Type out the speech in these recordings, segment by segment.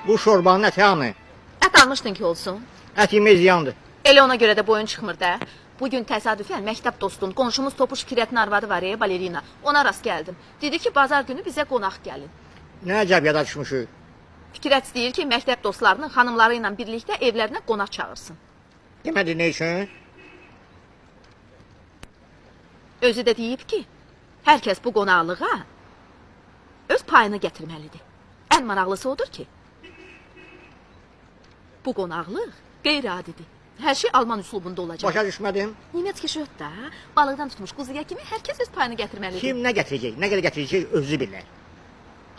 Bu şorbanın əti hanı? Ət almışdın ki olsun. Ət yemək ziyandır. Elə ona görə də boyun çıxmır da. Bu gün təsadüfən məktəb dostum, qonşumuz Topuş Fikrətin arvadı var ya, balerina. Ona rast gəldim. Dedi ki, bazar günü bizə qonaq gəlin. Nə əcəb yada düşmüşük. Fikrət istəyir ki, məktəb dostlarının xanımları ilə birlikdə evlərinə qonaq çağırsın. Demədi nə üçün? Özü də deyib ki, hər kəs bu qonaqlığa öz payını gətirməlidir. Ən maraqlısı odur ki, bu qonaqlıq qeyri-adidir. Hər şey alman üslubunda olacaq. Başa düşmədim. Nemets şöt da, balıqdan tutmuş quzuya kimi hər kəs öz payını gətirməlidir. Kim nə gətirəcək, nə qədər gətirəcək özü bilər.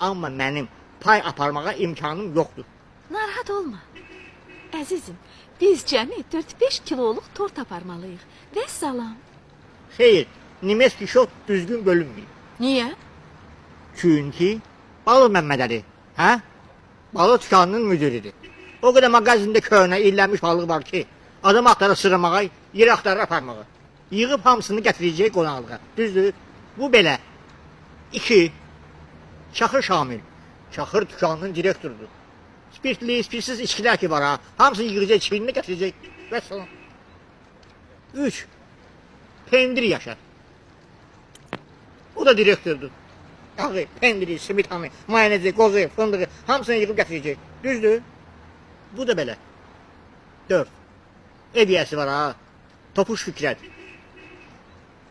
Amma mənim pay aparmağa imkanım yoxdur. Narahat olma. Əzizim, biz cəmi 4-5 kiloluq tort aparmalıyıq. Vəssalam. Xeyr, Nimeski şot düzgün bölünməyib. Niyə? Çünki Balıq Məmmədəli, hə? Balıq dükanının müdiridir. O qədər mağazində köhnə, illənmiş balıq var ki, adam axtarır sırmağa, yer axtarır aparmağa. Yığıb hamısını gətirəcək qonaqlığa. Düzdür? Bu belə. İki, Çaxır Şamil. Çaxır dükanının direktorudur. Spirtli, spirtsiz içkilər ki var ha, hamısını yığacaq, çiynini gətirəcək. Vəssalam. Üç, Pendir Yaşar. O da direktordur. Yağı, pendiri, simitanı, mayonezi, qozu, fındığı hamısını yığıb gətirəcək. Düzdür? Bu da belə. Dörd. Ev yiyəsi var ha. Topuş Fikrət.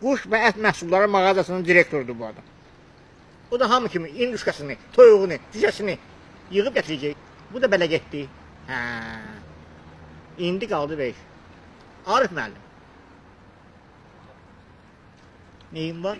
Quş və ət məhsulları mağazasının direktorudur bu adam. O da hamı kimi induşkasını, toyuğunu, cücəsini yığıb gətirəcək. Bu da belə getdi. Hə. İndi qaldı 5. Arif müəllim. Neyim var?